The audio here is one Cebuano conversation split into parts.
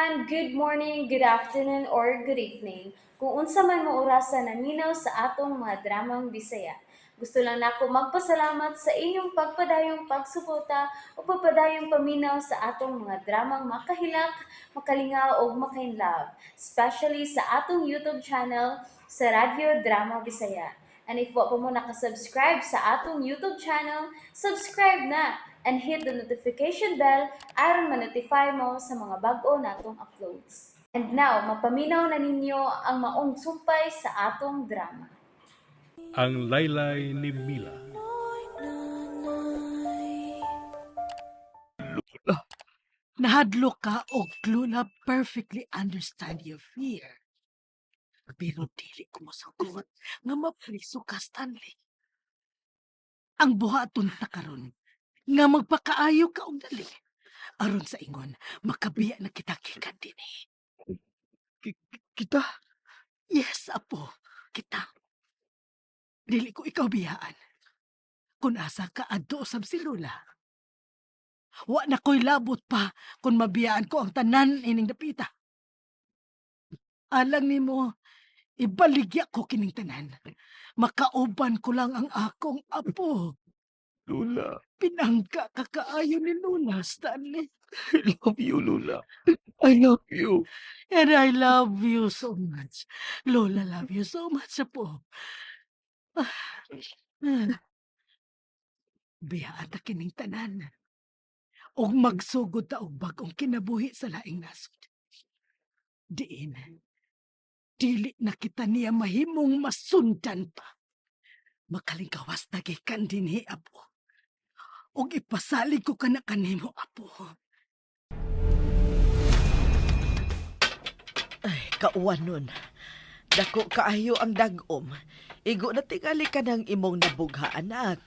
Everyone! Good morning, good afternoon, or good evening. Kung unsa man mo orasa naminaw sa atong mga dramang Bisaya. Gusto lang nako magpasalamat sa inyong pagpadayong pagsuporta o pagpadayong paminaw sa atong mga dramang makahilak, makalingaw ug makainlove, especially sa atong YouTube channel sa Radyo Drama Bisaya. And if wa pa mo nakasubscribe sa atong YouTube channel, subscribe na and hit the notification bell aron ma-notify mo sa mga bag-o natong uploads. And now, mapaminaw na ninyo ang maong sumpay sa atong drama. Ang Laylay ni Mila. Nahadlok ka og Lola perfectly understand your fear. Pero dili ko mosugot nga mapriso ka, Stanley. Ang buhaton ta karon nga magpakaayo ka og dali. Aron sa ingon, makabiya na kita gikan dinhi. Kita? Yes, apo, kita. Dili ko ikaw biyaan. Kung asa ka adto usab si Lola. Wa na ko'y labot pa kung mabiyaan ko ang tanan ining dapita. Alang nimo, ibaligya ko kining tanan. Makauban ko lang ang akong apo. Lola. Pinangga ka kaayo ni Lola, Stanley. I love you, Lola. I love you. And I love you so much. Lola love you so much, apo. Ah, ah. Biyaan ta kining tanan. Og magsugod ta og bag-ong kinabuhi sa laing nasod. Diin, dili na kita niya mahimong masundan pa. Makalingkawas ta gikan dinhi, apo. Og ipasalig ko kana kanimo, apo. Ay, kauwan nun. Dako kaayo ang dagom. Igo na tingali ka ng imong nabugha, anak.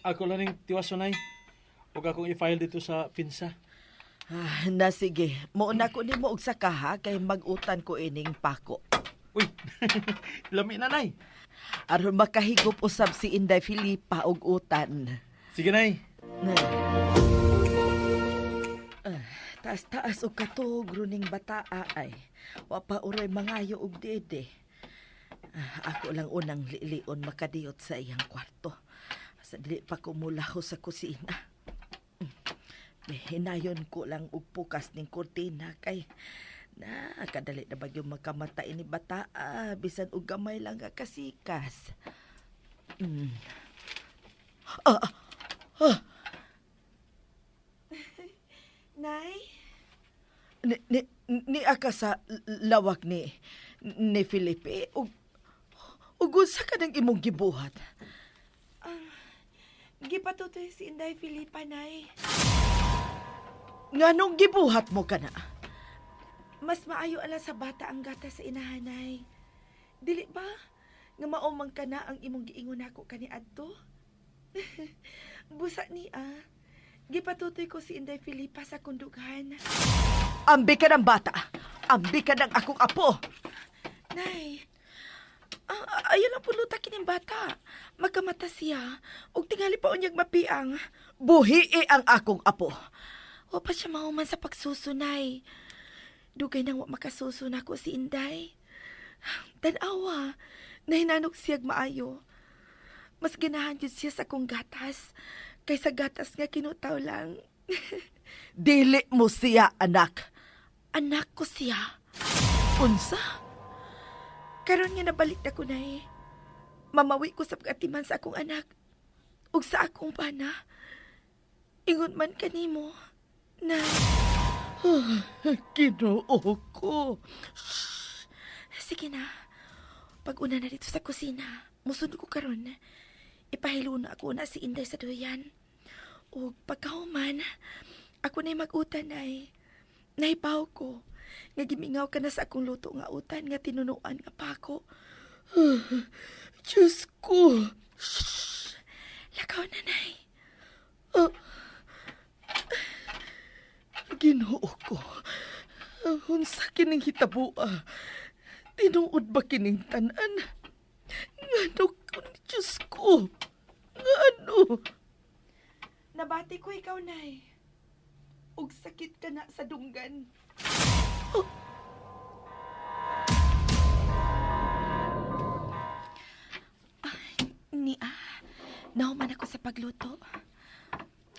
Ako lang ning tiwason ay. Ug akong i-file dito sa pinsa. Ah, na sige, muuna ko nimo og saka ha kay mag-utan ko ining pako. Uy, lami na, nay. Aron makahigop usab si Inday Filipa og utan. Sige, nay. Na. Ah, taas-taas og katog runing bataa ay. Wa pa uroy mangayo og dede. Ah, ako lang unang lilion makadiyot sa iyang kwarto. Sa dili pa ko mulaho sa kusina. Hinayon ko lang og pukas ning kurtina kay na kadali na bagyo makamatay ni bataa bisan og gamay lang nga kasikas. Ah, ah, ah. Nay? Ni aka sa lawak ni Felipe ug unsa ka nang imong gibuhat? Gipatutoy si Inday Filipa, Nay. Nganong gibuhat mo kana? Mas maayo ala sa bata ang gata sa inahanay. Dili ba? Nga maumang ka na ang imong giingon nako kaniadto? Busa ni ah. Gipatutoy ko si Inday Filipa sa kundughan. Ambi ka ng bata. Ambi ka ng akong apo. Nay, ah, ayaw lang puluta kining bata. Magkamata siya. Og tingali pa unyag mapiang. Buhii ang akong apo. Wa pa siya mahuman sa pagsusunay. Dugay nang wa makasuso nako si Inday. Tanawa, nahinanok siyag maayo. Mas ganahan yun siya sa akong gatas kaysa gatas nga kinutaw lang. Dili mo siya anak. Anak ko siya. Unsa? Karon nga nabalik na ko na eh. Mamawi ko sa pag-atiman sa akong anak ug sa akong bana. Ingon man kanimo na Ginoo ko. Sige na. Pag una na dito sa kusina, musunod ko karon. Ipahilo na ako na si Inday sa duyan. O pagkahuman, ako na'y mag-utan ay. Nahibaw ko. Nga gimingaw ka na sa akong luto nga utan nga tinunuan nga pako. Diyos ko. Shh! Lakaw na, Nay. Ginoo ko. Unsa kining hitaboa? Tinuod ba kining tanan? Ngano ko, Diyos ko? Ngano? Nabati ko ikaw, Nay. Ug sakit ka na sa dunggan. Ni ah, nahuman ako sa pagluto.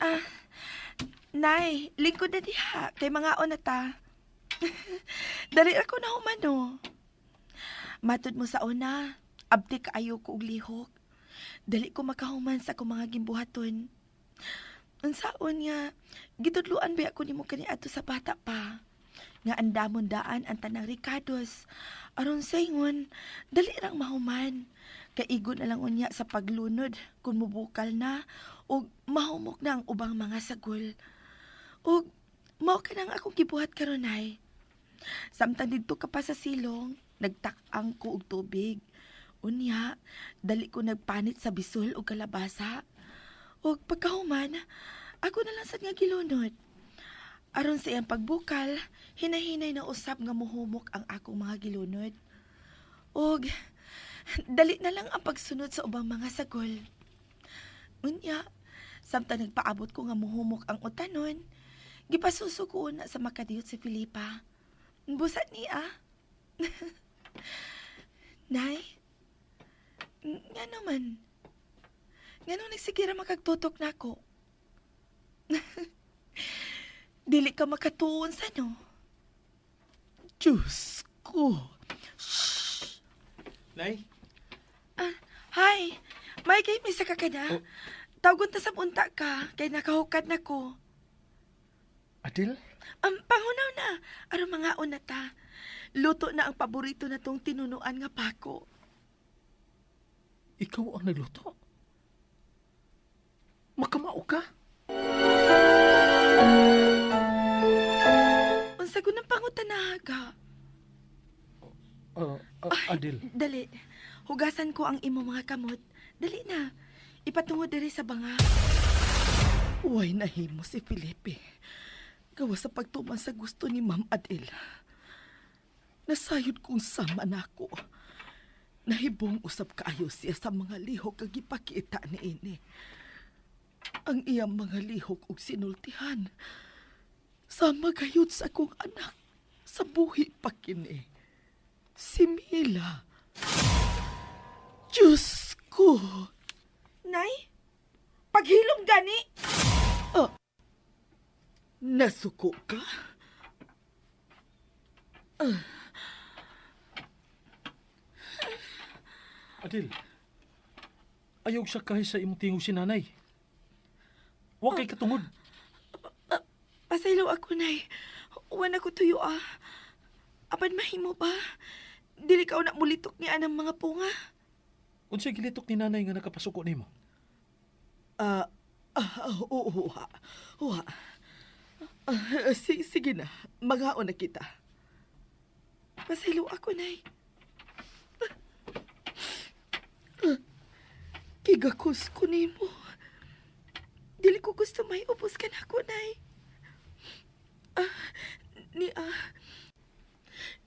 Ah, Nay, lingkod na diha kay mga na ta. Dali ako nahuman no. Matud mo sa una, abti kaayo ko og lihok. Dali ko makahuman sa akong mga gimbuhaton. Unsaon nga, gitudluan ba ako nimo kaniadto sa bata pa? Nga andamon daan ang tanang rikados. Aron sayngon, dali rang mahuman. Kaigo na lang unya sa paglunod kung mubukal na o mahumok na ang ubang mga sagol. O mao ka nang akong gibuhat karon ay. Samtang didto ka pa sa silong, nagtak-ang ko og tubig. Unya, dali ko nagpanit sa bisol og kalabasa. Og pagkahuman, ako na lang sad nga gilunod. Aron sa iyang pagbukal, hinahinay na usab nga muhumok ang akong mga gilunod. Og dali na lang ang pagsunod sa ubang mga sagol. Unya, samtang nagpaabot ko nga muhumok ang utanon, gipasuso ko na sa makadiyot si Filipa. Busa niya. Nay, nga naman. Nga nung nagsigira makagtutok na ako. Dili ka makatuon sa no. Diyos ko. Nay, Hi, may kay misa ka ka na. Oh. Tawgon ta sa punta ka, kay nakahukad na ko. Adil? Ang pangunaw na, aron mga una ta. Luto na ang paborito na tong tinunuan nga pako. Ikaw ang nagluto? Makamao ka? Unsa ko ng pangutanaga. Adil. Dali, hugasan ko ang imong mga kamot. Dali na, ipatungo diri sa banga. Uway nahimo si Felipe. Gawa sa pagtuman sa gusto ni Ma'am Adel. Nasayod kong sama nako. Nahibong usab kaayo siya sa mga lihok kag gipakita ni ini. Ang iyang mga lihok og sinultihan. Sama gayud sa akong anak sa buhi pa kini. Si Mila. Diyos ko! Nay, paghilom gani. Nasuko ka? Adil. Ayaw sa kahi sa imong tingog si nanay. Wa kay katungod. Pasaylo ako, Nay. Uwan ako tuyo, ah. Apan mahimo ba? Dili ka una mulitok ni anang mga punga. Unsay gilitok ni nanay nga nakapasuko nimo? Ah, ah, oo, huwa. Huwa. Ah, sige na, maghaon na kita. Pasaylo ako, Nay. Gigakos ko nimo. Dili ko gusto may ubos ka na ako, Nay. Ah, ni ah.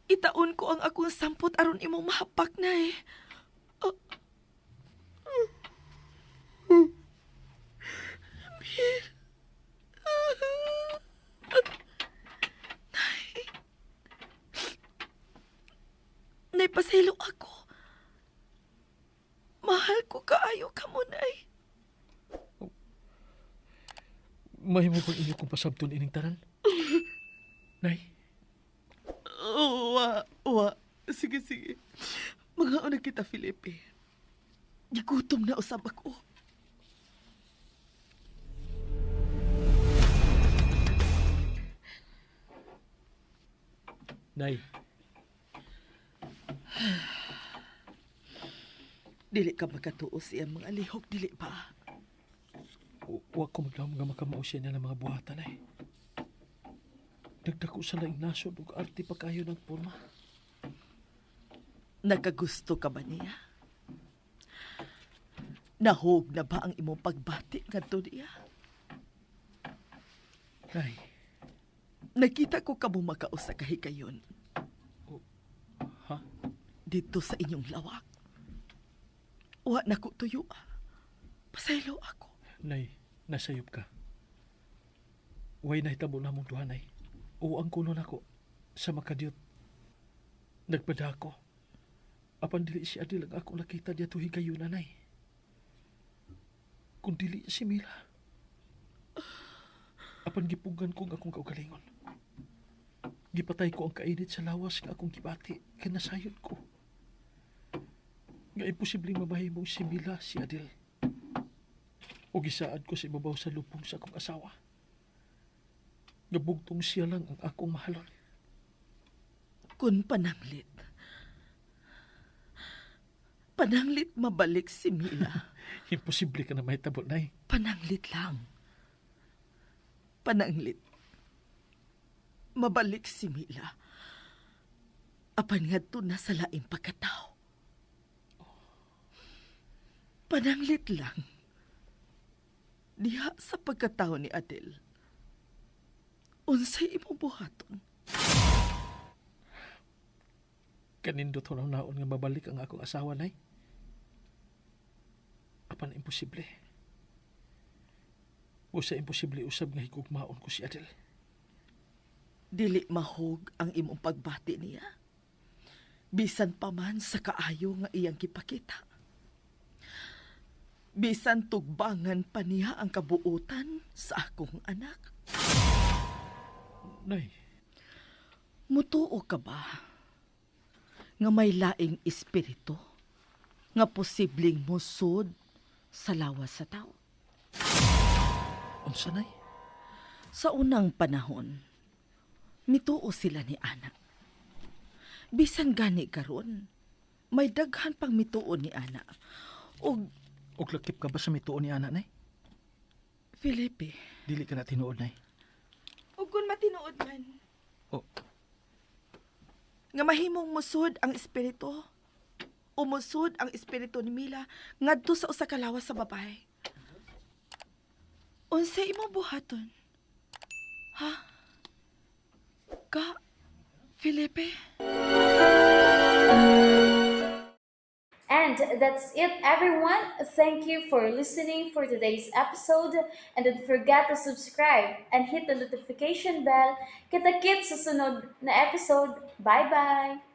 Itaon ko ang akong sampot aron imong mahapak, Nay. Ah. Mir. Nay. Nay, pasaylo ako. Mahal ko kaayo ka mo, Nay. Mahimo bang inyo kong pasabton ining tanan? Nay, Uwa, uwa. Sige, sige. Maghaon na kita, Felipe. Gigutom na usab ako. Nay, Dili ka makatuo sa iyang mga lihok, dili ba? wa ko maglahom nga makamao siya niya ng mga buhatan ay. Nagdako sa laing nasod ug arte pa kayo ng porma. Nagkagusto ka ba niya? Nahog na ba ang imong pagbati ngadto niya? Nay, Nakita ko ka mo makausa kahikayon ha? dito sa inyong lawak. Wa na ko tuyo. Ah. Pasaylo ako. Nay, nasayop ka. Way nahitabo na mong duha, Nay. Oo ang kuno nako. Sa makadiyot, nagpadako. Apan dili si Adel ang akong nakita diya higayon, Nay. Kung dili si Mila. Apan gipugan ko ang akong kaugalingon. Gipatay ko ang kainit sa lawas nga akong gibati kay nasayod ko nga imposibleng mamahimong si Mila si Adel. O gisaad ko sa ibabaw sa lupong sa akong asawa nga bugtong siya lang ang akong mahalon. Kun pananglit. Pananglit mabalik si Mila. Imposible ka na mahitabo, Nay. Pananglit lang. Pananglit. Mabalik si Mila. Apan ngadto na sa laing pagkatao. Pananglit lang. Diha sa pagkatao ni Adel. Unsay imong buhaton? Kanindot hunaw-naon nga mabalik ang akong asawa, Nay. Apan imposible. Usa imposible usab nga higugmaon ko si Adel. Dili mahog ang imong pagbati niya. Bisan pa man sa kaayo nga iyang gipakita. Bisan tugbangan pa niya ang kabuutan sa akong anak. Nay, Mutuo ka ba nga may laing espiritu nga posibleng musod sa lawas sa tao? Unsa, Nay? Sa unang panahon, mituo sila ni Ana. Bisan gani karon, may daghan pang mituo ni Ana. Og Og lakip ka ba sa mituo ni Ana, Nay? Felipe, Dili ka na tinuod, Nay. Ug kun matinuod man Oh, nga mahimong musod ang espiritu, umusod ang espiritu ni Mila ngadto sa usa ka lawas sa babae. Unsay imong buhaton? Ha? Ka Felipe? And that's it, everyone. Thank you for listening for today's episode. And don't forget to subscribe and hit the notification bell. Kita-kits sa sunod na episode. Bye-bye!